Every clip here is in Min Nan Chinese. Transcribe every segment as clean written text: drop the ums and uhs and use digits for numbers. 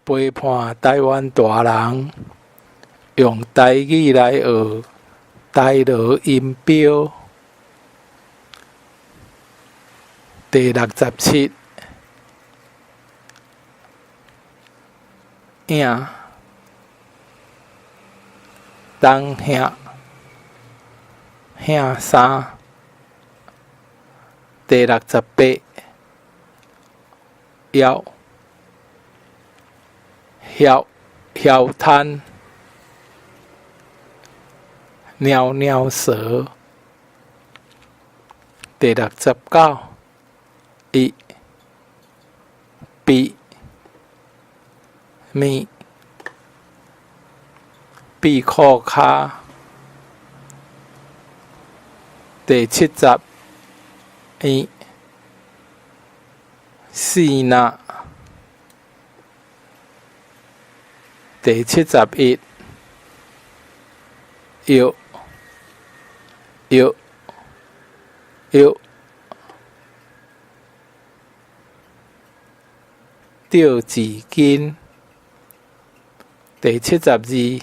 陪伴臺灣大人用台語來學台羅音標。第67影東兄兄三。第68枵囂囂攤貓貓蛇。第69一比物比褲跤。第70一四若。第71藥藥藥吊紙巾。第72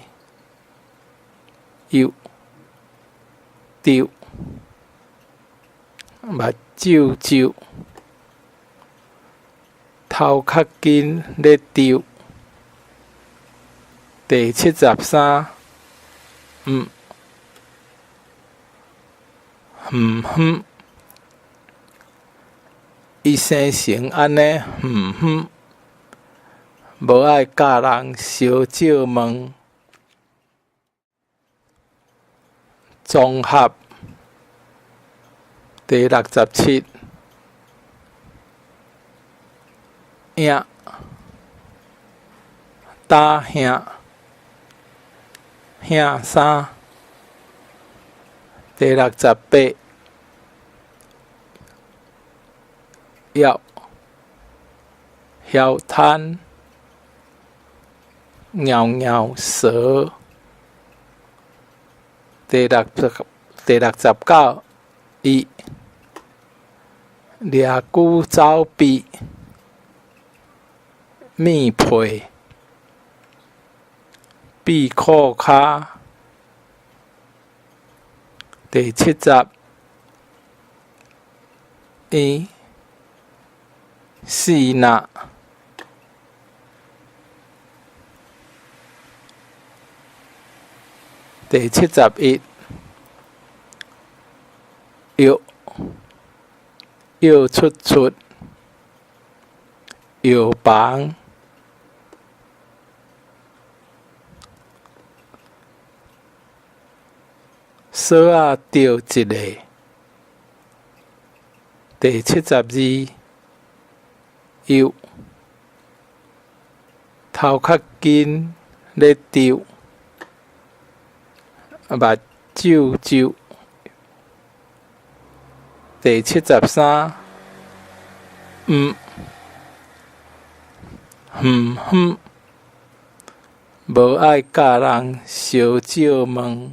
幼丟目睭皺頭殼緊咧丟。第73毋遠遠伊生成按呢遠遠，無愛佮人相借問。綜合。第67影打兄兄三。第68枵囂攤貓貓蛇。第69一掠龜走埤物配比褲跤。第70一四若。第71藥藥出出藥房。索仔著一下。第72幼頭殼緊咧丟目睭皺。第73毋遠遠無愛佮人相借問。